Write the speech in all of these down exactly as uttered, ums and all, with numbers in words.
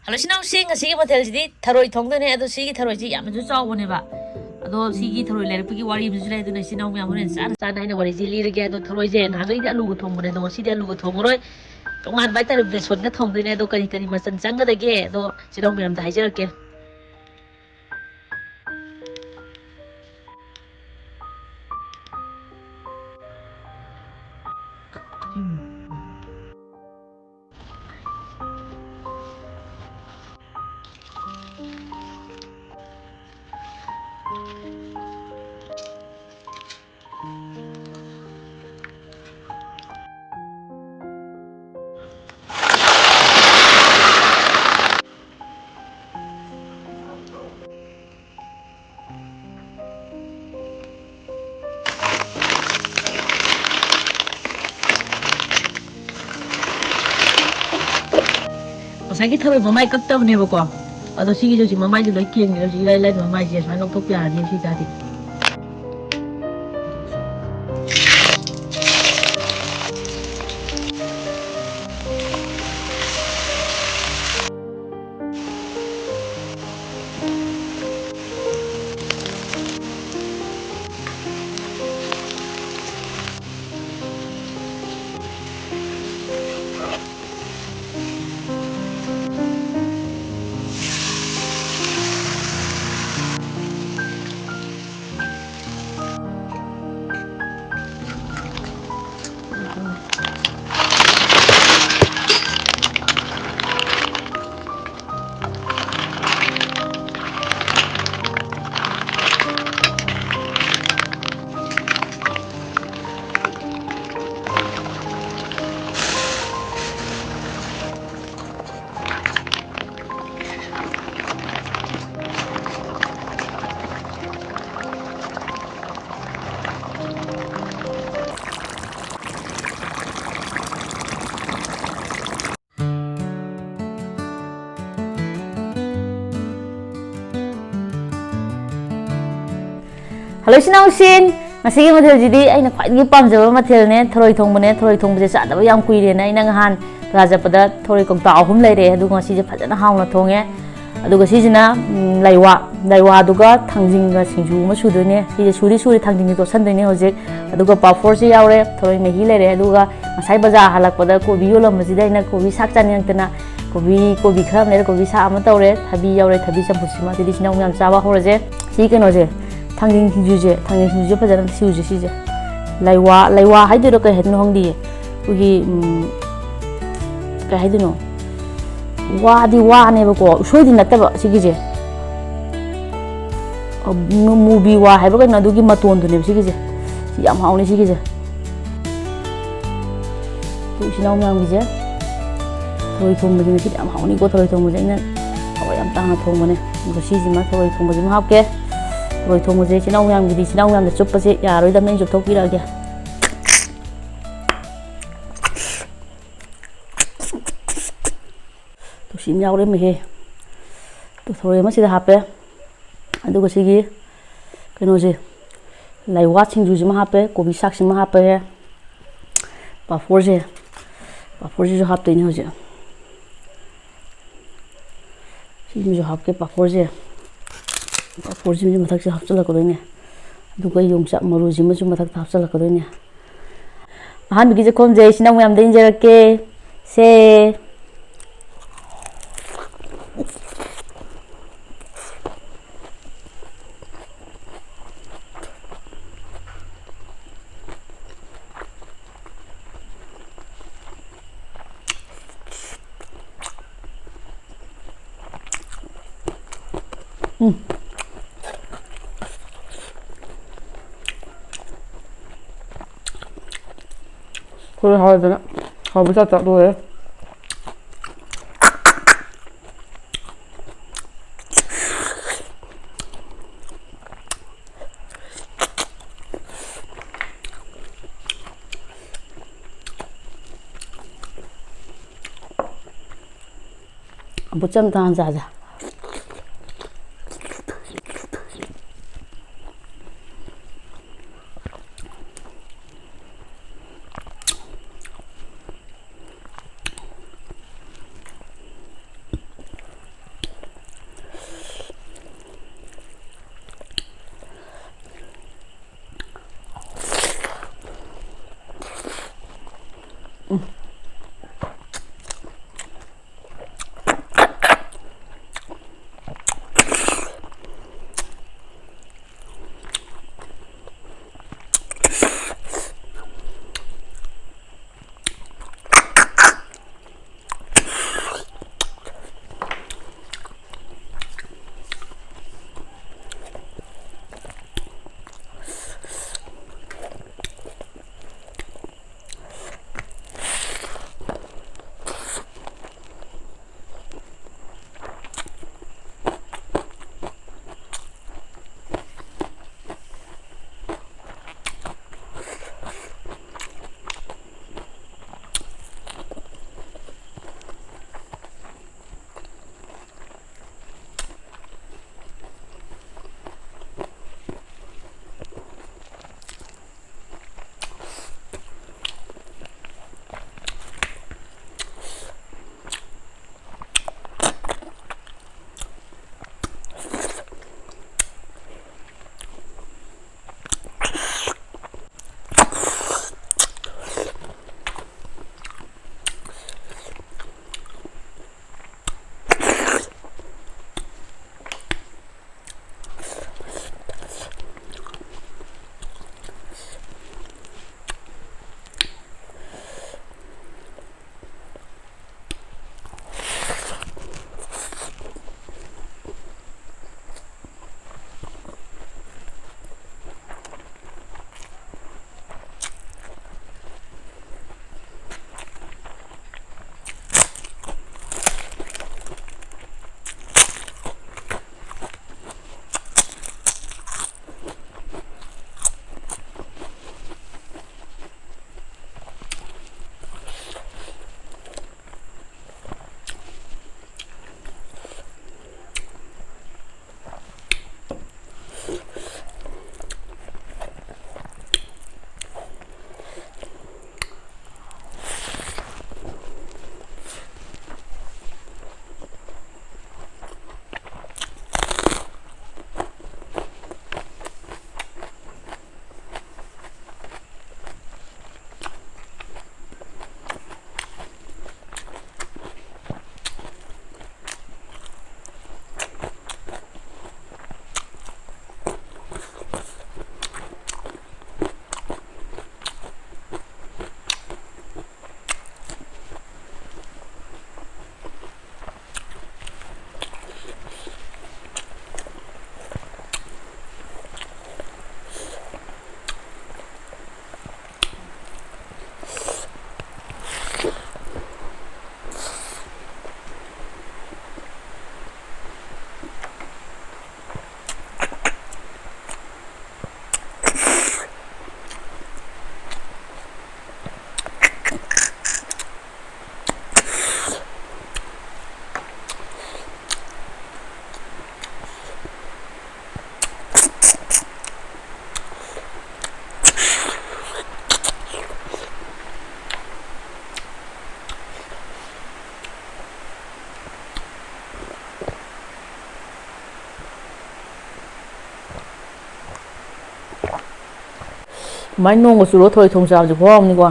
Hello, ꯏꯆꯤꯟ ꯏꯅꯥꯎꯁꯤꯡ, ꯉꯁꯤꯒꯤ ꯃꯊꯦꯜꯁꯤꯗꯤ ꯊꯔꯣꯏ ꯊꯣꯡꯗꯣꯏꯅꯦ꯫ ꯑꯗꯣ ꯁꯤꯒꯤ ꯊꯔꯣꯏꯁꯤ ꯌꯥꯝꯅꯁꯨ ꯆꯥꯎꯕꯅꯦꯕ꯫ ꯑꯗꯣ ꯁꯤꯒꯤ ꯊꯔꯣꯏ ꯂꯩꯔꯛꯄꯒꯤ ꯋꯥꯔꯤ ꯑꯃꯁꯨ ꯂꯩ꯫ ꯑꯗꯨꯅ ꯏꯆꯤꯟ ꯏꯅꯥꯎ ꯃꯌꯥꯝ ꯍꯣꯔꯦꯟ ꯆꯥꯅ ꯆꯥꯅ ꯑꯩꯅ ꯋꯥꯔꯤꯁꯤ ꯂꯤꯔꯒꯦ꯫ ꯑꯗꯣ ꯊꯔꯣꯏꯁꯦ ꯅꯍꯥꯟꯈꯩꯗꯤ ꯑꯂꯨꯒ ꯊꯣꯡꯕꯅꯦ, ꯑꯗꯣ ꯉꯁꯤꯗꯤ ꯑꯂꯨꯒ ꯊꯣꯡꯉꯔꯣꯏ꯫ ꯇꯣꯉꯥꯟꯕ ꯍꯥꯏꯇꯥꯔꯦ, ꯕꯦꯁꯣꯟꯒ ꯊꯣꯡꯗꯣꯏꯅꯦ꯫ ꯑꯗꯣ ꯀꯔꯤ ꯀꯔꯤ ꯃꯆꯜ ꯆꯪꯒꯗꯒꯦ? ꯑꯗꯣ ꯏꯆꯤꯟ ꯏꯅꯥꯎ ꯃꯌꯥꯝꯗ ꯍꯥꯏꯖꯔꯛꯀꯦ꯫ ꯉꯁꯥꯏꯒꯤ ꯊꯔꯣꯏ ꯃꯃꯥꯏ ꯀꯛꯇꯕꯅꯦꯕꯀꯣ꯫ ꯑꯗꯣ ꯁꯤꯒꯤꯁꯨ ꯍꯧꯖꯤꯛ ꯃꯃꯥꯏꯁꯦ ꯂꯣꯏ ꯀꯦꯟꯈ꯭ꯔꯦ꯫ ꯍꯧꯖꯤꯛ ꯏꯔꯥꯏ ꯂꯥꯏꯅ ꯃꯃꯥꯏꯁꯦ ꯁꯨꯃꯥꯏꯅ ꯂꯧꯊꯣꯛꯄ ꯌꯥꯔꯅꯤ ꯁꯤ ꯇꯥꯔꯗꯤ꯫ ꯍꯜꯂꯣ, ꯏꯆꯤꯟ ꯏꯅꯥꯎꯁꯤꯡ꯫ ꯉꯁꯤꯒꯤ ꯃꯊꯦꯜꯁꯤꯗꯤ ꯑꯩꯅ ꯈ꯭ꯋꯥꯏꯗꯒꯤ ꯄꯥꯝꯖꯕ ꯃꯊꯦꯜꯅꯦ, ꯊꯔꯣꯏ ꯊꯣꯡꯕꯅꯦ꯫ ꯊꯔꯣꯏ ꯊꯣꯡꯕꯁꯦ ꯆꯥꯗꯕ ꯌꯥꯝ ꯀꯨꯏꯔꯦꯅ ꯑꯩꯅ ꯅꯍꯥꯟ ꯕꯖꯥꯔ ꯆꯠꯄꯗ ꯊꯔꯣꯏ ꯀꯧꯇꯥ ꯑꯍꯨꯝ ꯂꯩꯔꯛꯑꯦ, ꯑꯗꯨꯒ ꯉꯁꯤꯁꯦ ꯐꯖꯅ ꯍꯥꯎꯅ ꯊꯣꯡꯉꯦ꯫ ꯑꯗꯨꯒ ꯁꯤꯁꯤꯅ, ꯎꯝ, ꯂꯩꯋꯥ, ꯂꯩꯋꯥꯗꯨꯒ ꯊꯥꯡꯖꯤꯡꯒ ꯁꯤꯡꯖꯨ ꯑꯃ ꯁꯨꯗꯣꯏꯅꯦ꯫ ꯁꯤꯁꯦ ꯁꯨꯗꯤ ꯁꯨꯔꯦ, ꯊꯥꯡꯖꯤꯡꯗꯤ ꯇꯣꯠꯁꯟꯗꯣꯏꯅꯦ ꯍꯧꯖꯤꯛ꯫ ꯑꯗꯨꯒ ꯄꯥꯐꯣꯔꯁꯦ ꯌꯥꯎꯔꯦ, ꯊꯔꯣꯏ ꯃꯍꯤ ꯂꯩꯔꯦ, ꯑꯗꯨꯒ ꯉꯁꯥꯏ ꯕꯖꯥꯔ ꯍꯜꯂꯛꯄꯗ ꯀꯣꯕꯤ ꯌꯣꯜꯂꯝꯕꯁꯤꯗ ꯑꯩꯅ ꯀꯣꯕꯤ ꯁꯥꯛ ꯆꯥꯅꯤꯡꯉꯛꯇꯅ ꯀꯣꯕꯤ, ꯀꯣꯕꯤ ꯈꯔ ꯑꯃ ꯂꯩꯔꯦ, ꯀꯣꯕꯤ ꯁꯥꯛ ꯑꯃ ꯇꯧꯔꯦ, ꯊꯕꯤ ꯌꯥꯎꯔꯦ, ꯊꯕꯤ ꯆꯝꯐꯨꯠꯁꯤꯃ꯫ ꯑꯗꯨꯗꯤ ꯏꯆꯤꯟ ꯏꯅꯥꯎ ꯃꯌꯥꯝ ꯆꯥꯕ ꯍꯧꯔꯁꯦ꯫ ꯁꯤ ꯀꯩꯅꯣꯁꯦ, ꯊꯥꯡꯖꯤꯡ ꯁꯤꯡꯖꯨꯁꯦ, ꯊꯥꯡꯖꯤꯡ ꯁꯤꯡꯖꯨꯁꯦ ꯐꯖꯅ ꯁꯨꯁꯦ ꯁꯤꯁꯦ꯫ ꯂꯩꯋꯥ, ꯂꯩꯋꯥ ꯍꯥꯏꯗꯣꯏꯔꯣ ꯀꯩ ꯍꯥꯏꯗꯣꯏꯅꯣ ꯈꯪꯗꯤꯌꯦ꯫ ꯑꯩꯈꯣꯏꯒꯤ, ꯎꯝ, ꯀꯩ ꯍꯥꯏꯗꯣꯏꯅꯣ? ꯋꯥꯗꯤ ꯋꯥꯅꯦꯕꯀꯣ, ꯎꯁꯣꯏꯗꯤ ꯅꯠꯇꯕ ꯁꯤꯒꯤꯁꯦ꯫ ꯑ, ꯃꯨ-, ꯃꯨꯕꯤ ꯋꯥ ꯍꯥꯏꯕ꯭ꯔꯥ ꯀꯩꯅꯣ, ꯑꯗꯨꯒꯤ ꯃꯇꯣꯟꯗꯨꯅꯦꯕ ꯁꯤꯒꯤꯁꯦ꯫ ꯁꯤ ꯌꯥꯝ ꯍꯥꯎꯅꯤ ꯁꯤꯒꯤꯁꯦ꯫ ꯑꯩꯈꯣꯏ ꯏꯆꯤꯟ ꯏꯅꯥꯎ ꯃꯌꯥꯝꯒꯤꯁꯦ ꯊꯔꯣꯏ ꯊꯣꯡꯕꯁꯦ ꯉꯁꯤꯗꯤ ꯌꯥꯝ ꯍꯥꯎꯅꯤꯀꯣ꯫ ꯊꯔꯣꯏ ꯊꯣꯡꯕꯁꯦ ꯑꯩꯅ ꯊꯋꯥꯏ ꯌꯥꯝ ꯇꯥꯅ ꯊꯣꯡꯕꯅꯦ꯫ ꯑꯗꯣ ꯁꯤꯁꯤꯃ, ꯊꯔꯣꯏ ꯊꯣꯡꯕꯁꯤꯃ ꯍꯥꯞꯀꯦ꯫ ꯊꯔꯣꯏ ꯊꯣꯡꯕꯁꯦ ꯏꯆꯤꯟ ꯏꯅꯥꯎ ꯃꯌꯥꯝꯒꯤꯗꯤ, ꯏꯆꯤꯟ ꯏꯅꯥꯎ ꯃꯌꯥꯝꯗ ꯆꯨꯞꯄꯁꯦ ꯌꯥꯔꯣꯏꯗꯕꯅꯤ, ꯑꯩꯅ ꯆꯨꯞꯊꯣꯛꯄꯤꯔꯛꯑꯒꯦ꯫ ꯇꯨ ꯁꯤ ꯑꯃ ꯌꯥꯎꯔꯝꯃꯦꯍꯦ꯫ ꯇꯨ ꯊꯔꯣꯏ ꯑꯃ ꯁꯤꯗ ꯍꯥꯞꯄꯦ꯫ ꯑꯗꯨꯒ ꯁꯤꯒꯤ ꯀꯩꯅꯣꯁꯦ, ꯂꯩꯋꯥ ꯁꯤꯡꯖꯨꯁꯤꯃ ꯍꯥꯞꯄꯦ, ꯀꯣꯕꯤ ꯁꯥꯛꯁꯤꯃ ꯍꯥꯞꯄꯦ, ꯄꯥꯐꯣꯔꯁꯦ, ꯄꯥꯐꯣꯔꯁꯤꯁꯨ ꯍꯥꯞꯇꯣꯏꯅꯦ ꯍꯧꯖꯤꯛ꯫ ꯁꯤꯃꯁꯨ ꯍꯥꯞꯀꯦ, ꯄꯥꯐꯣꯔꯁꯦ, ꯄꯥꯐꯣꯔꯁꯤꯃꯁꯨ ꯃꯊꯛꯁꯤꯗ ꯍꯥꯞꯆꯤꯜꯂꯛꯀꯗꯣꯏꯅꯦ꯫ ꯑꯗꯨꯒ ꯌꯣꯡꯆꯥꯛ ꯃꯔꯨꯁꯤꯃꯁꯨ ꯃꯊꯛꯇ ꯍꯥꯞꯆꯤꯜꯂꯛꯀꯗꯣꯏꯅꯦ꯫ ꯑꯍꯥꯟꯕꯒꯤ ꯆꯥꯛꯈꯨꯝꯁꯦ ꯏꯆꯤꯟ ꯏꯅꯥꯎ ꯃꯌꯥꯝꯗ ꯏꯟꯖꯔꯛꯀꯦ꯫ ꯁꯦ꯫ ꯎꯝ꯫ ꯊꯔꯣꯏ ꯍꯥꯎꯔꯦꯗꯅ꯫ ꯍꯥꯎꯕ ꯆꯥꯛ ꯆꯥ ꯂꯣꯏꯔꯦ꯫ ꯕꯨꯠꯆꯝ ꯇꯥꯟ ꯆꯥꯁꯦ꯫ ꯁꯨꯃꯥꯏꯅ ꯅꯣꯡꯒ ꯆꯨꯔꯒ ꯊꯔꯣꯏ ꯊꯣꯡ ꯆꯥꯕꯁꯦ ꯈꯨꯍꯥꯎ ꯑꯃꯅꯤꯀꯣ꯫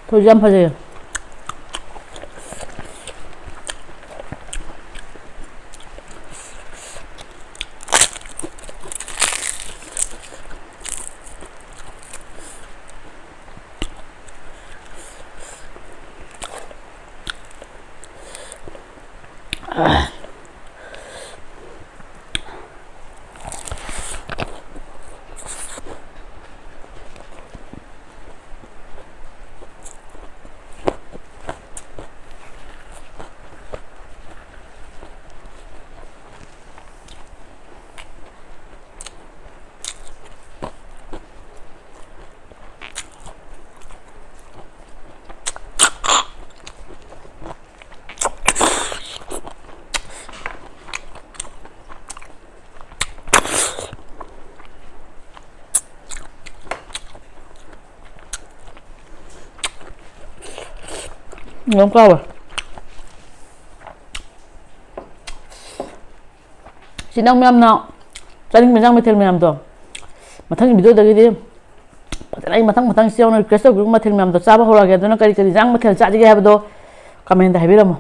ꯊꯣꯏꯁꯨ ꯌꯥꯝ ꯐꯖꯩ꯫ ꯌꯥꯝ ꯀꯥꯎꯋꯦ꯫ ꯁꯤ ꯅꯪ ꯃꯌꯥꯝꯅ ꯆꯥꯅꯤꯡꯕ ꯏꯟꯖꯥꯡ ꯃꯊꯦꯜ ꯃꯌꯥꯝꯗꯣ ꯃꯊꯪꯒꯤ video ꯗꯒꯤꯗꯤ ꯐꯖꯅ ꯑꯩ ꯃꯊꯪ ꯃꯊꯪ ꯁꯤ ꯌꯧꯅ request ꯇꯧꯕꯤꯔꯤꯕ ꯃꯊꯦꯜ ꯃꯌꯥꯝꯗꯣ ꯆꯥꯕ ꯍꯧꯔꯛꯑꯒꯦ꯫ ꯑꯗꯨꯅ ꯀꯔꯤ ꯀꯔꯤ ꯏꯟꯖꯥꯡ ꯃꯊꯦꯜ ꯆꯥꯁꯤꯒꯦ ꯍꯥꯏꯕꯗꯣ comment ꯇ ꯍꯥꯏꯕꯤꯔꯝꯃꯣ꯫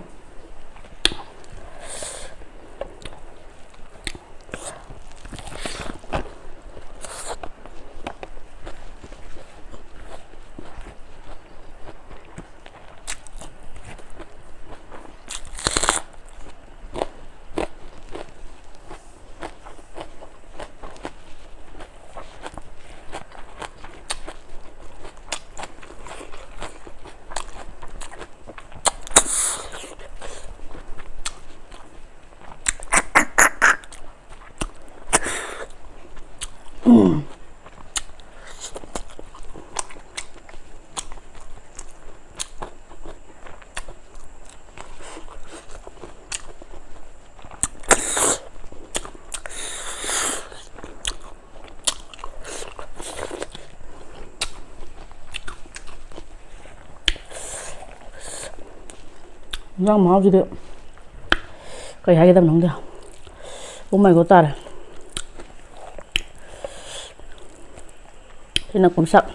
ꯏꯟꯖꯥꯡ ꯃꯍꯥꯎꯁꯤꯗꯤ ꯀꯩ ꯍꯥꯏꯒꯗꯕꯅꯣ ꯈꯪꯗꯦ꯫ Oh my God ꯇꯥꯔꯦ꯫ ꯁꯤꯅ ꯀꯨꯝꯁꯛ꯫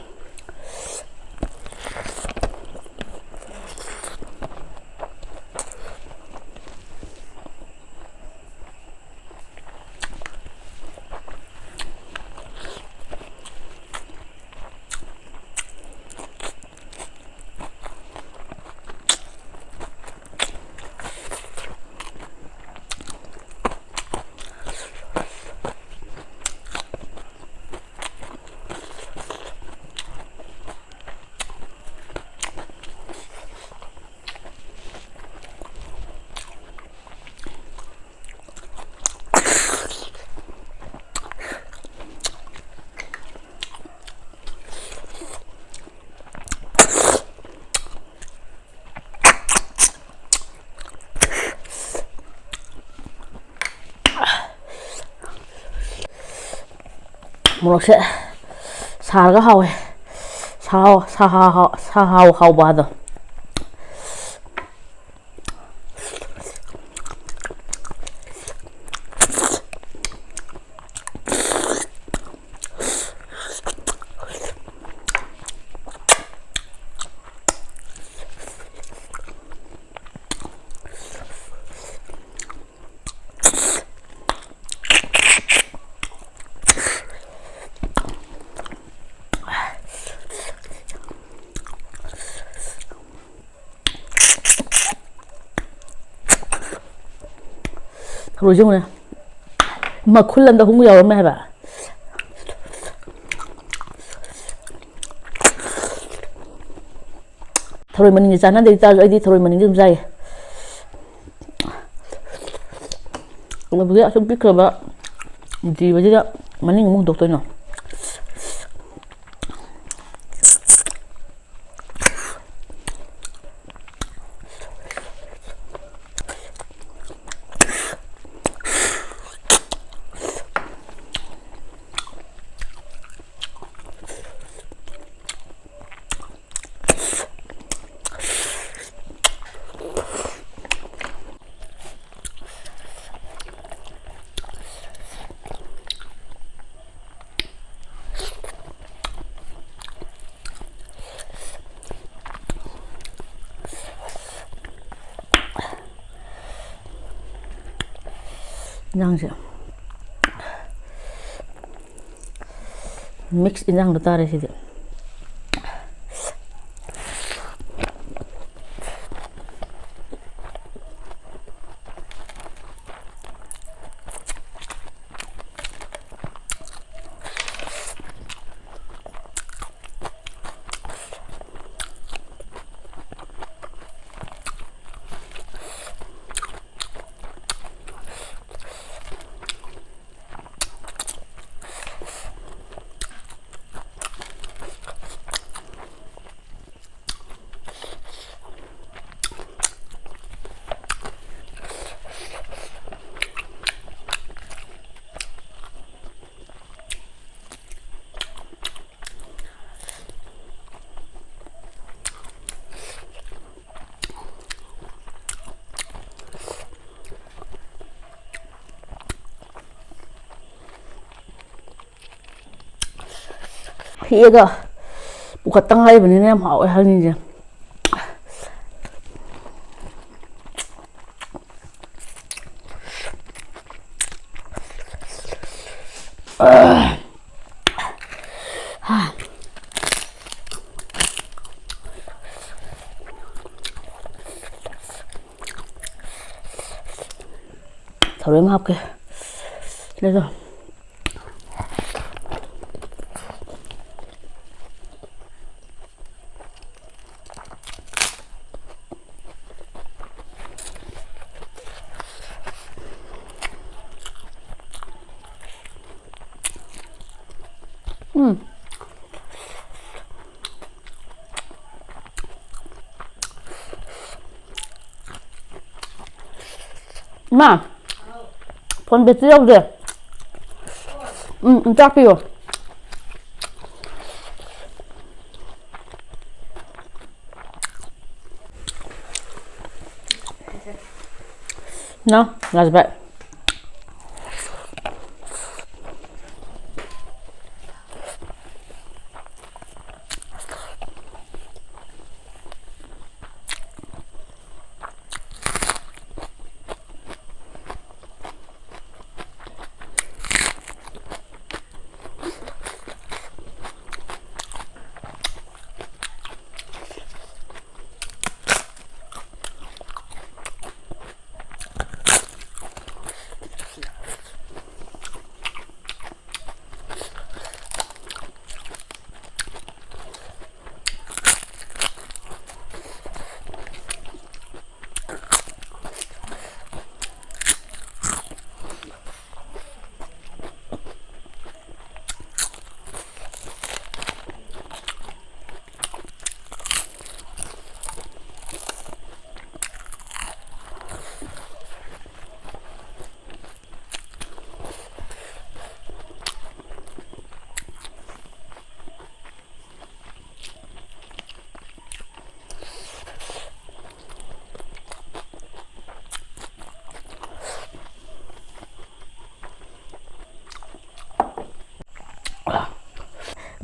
ꯃꯣꯔꯣꯛꯁꯦ ꯁꯥꯔꯒ ꯍꯥꯎꯋꯦ꯫ ꯁꯥꯍꯥꯎ, ꯁꯥꯍꯥꯎ, ꯁꯥꯍꯥꯎ ꯍꯥꯎꯕ ꯑꯗꯣ꯫ ꯊꯔꯣꯏꯁꯦ ꯌꯦꯡꯉꯨꯅꯦ, ꯃꯈꯨꯜ ꯑꯝꯗ ꯑꯍꯨꯝ ꯌꯥꯎꯔꯝꯃꯦ ꯍꯥꯏꯕ꯫ ꯊꯔꯣꯏ ꯃꯅꯤꯡꯁꯦ ꯆꯥꯟꯅꯗꯦ ꯆꯥꯔꯁꯨ ꯑꯩꯗꯤ ꯊꯔꯣꯏ ꯃꯅꯤꯡꯁꯦ ꯑꯗꯨꯝ ꯆꯥꯏꯌꯦ꯫ ꯀꯩꯅꯣꯗꯨꯒꯤ ꯑꯁꯨꯛ ꯄꯤꯛꯈ꯭ꯔꯕ ꯖꯤꯕꯁꯤꯗ ꯃꯅꯤꯡ ꯑꯃꯨꯛ ꯍꯨꯟꯗꯣꯛꯇꯣꯏꯅꯣ? ꯏꯟꯖꯥꯡꯁꯦ mix ꯏꯟꯖꯥꯡꯗ ꯇꯥꯔꯦ ꯁꯤꯗꯤ꯫ ꯍꯦꯛꯑꯒ ꯄꯨꯈꯠꯇ ꯉꯥꯏꯔꯤꯕꯅꯤꯅ ꯌꯥꯝ ꯍꯥꯎꯋꯦ ꯍꯥꯏꯅꯤꯡꯁꯦ꯫ ꯊꯧꯔꯣꯏ ꯑꯃ ꯍꯥꯞꯀꯦ꯫ ꯂꯩꯔꯣ꯫ ꯎꯝ꯫ ꯏꯃꯥ, ꯐꯣꯟ ꯕꯦꯇ꯭ꯔꯤ ꯌꯧꯗꯦ꯫ ꯎꯝ, ꯎꯝ, ꯆꯥꯛ ꯄꯤꯌꯣ꯫ No, that's bad.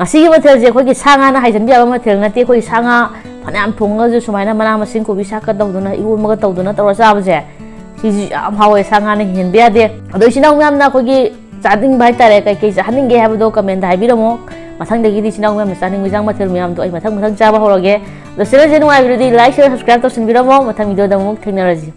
ꯉꯁꯤꯒꯤ ꯃꯊꯦꯜꯁꯦ ꯑꯩꯈꯣꯏꯒꯤ ꯁꯥ ꯉꯥꯅ ꯍꯥꯏꯖꯟꯕ ꯌꯥꯕ ꯃꯊꯦꯜ ꯅꯠꯇꯦ꯫ ꯑꯩꯈꯣꯏ ꯁꯥ ꯉꯥ ꯐꯅꯌꯥꯝ ꯊꯣꯡꯉꯒꯁꯨ ꯁꯨꯃꯥꯏꯅ ꯃꯅꯥ ꯃꯁꯤꯡ ꯀꯣꯕꯤ ꯁꯥꯛꯀ ꯇꯧꯗꯅ, ꯏꯔꯣꯟꯕꯒ ꯇꯧꯗꯅ ꯇꯧꯔ ꯆꯥꯕꯁꯦ, ꯁꯤꯁꯨ ꯌꯥꯝ ꯍꯥꯎꯋꯦ꯫ ꯁꯥ ꯉꯥꯅ ꯍꯦꯟꯕ ꯌꯥꯗꯦ꯫ ꯑꯗꯣ ꯏꯆꯤꯟ ꯏꯅꯥꯎ ꯃꯌꯥꯝꯅ ꯑꯩꯈꯣꯏꯒꯤ ꯆꯥꯅꯤꯡꯕ ꯍꯥꯏꯇꯥꯔꯦ, ꯀꯩꯀꯩ ꯆꯥꯍꯟꯅꯤꯡꯒꯦ ꯍꯥꯏꯕꯗꯣ comment ꯍꯥꯏꯕꯤꯔꯝꯃꯣ꯫ ꯃꯊꯪꯗꯒꯤꯗꯤ ꯏꯆꯤꯟ ꯏꯅꯥꯎ ꯃꯌꯥꯝꯅ ꯆꯥꯅꯤꯡꯕ ꯏꯟꯖꯥꯡ ꯃꯊꯦꯜ ꯃꯌꯥꯝꯗꯣ ꯑꯩ ꯃꯊꯪ ꯃꯊꯪ ꯆꯥꯕ ꯍꯧꯔꯒꯦ꯫ ꯑꯗꯣ channelꯁꯦ ꯅꯨꯡꯉꯥꯏꯕꯤꯔꯗꯤ like, share, subscribe ꯇꯧꯁꯤꯟꯕꯤꯔꯝꯃꯣ꯫ ꯃꯊꯪ videoꯗ ꯑꯃꯨꯛ ꯊꯦꯡꯅꯔꯁꯤ꯫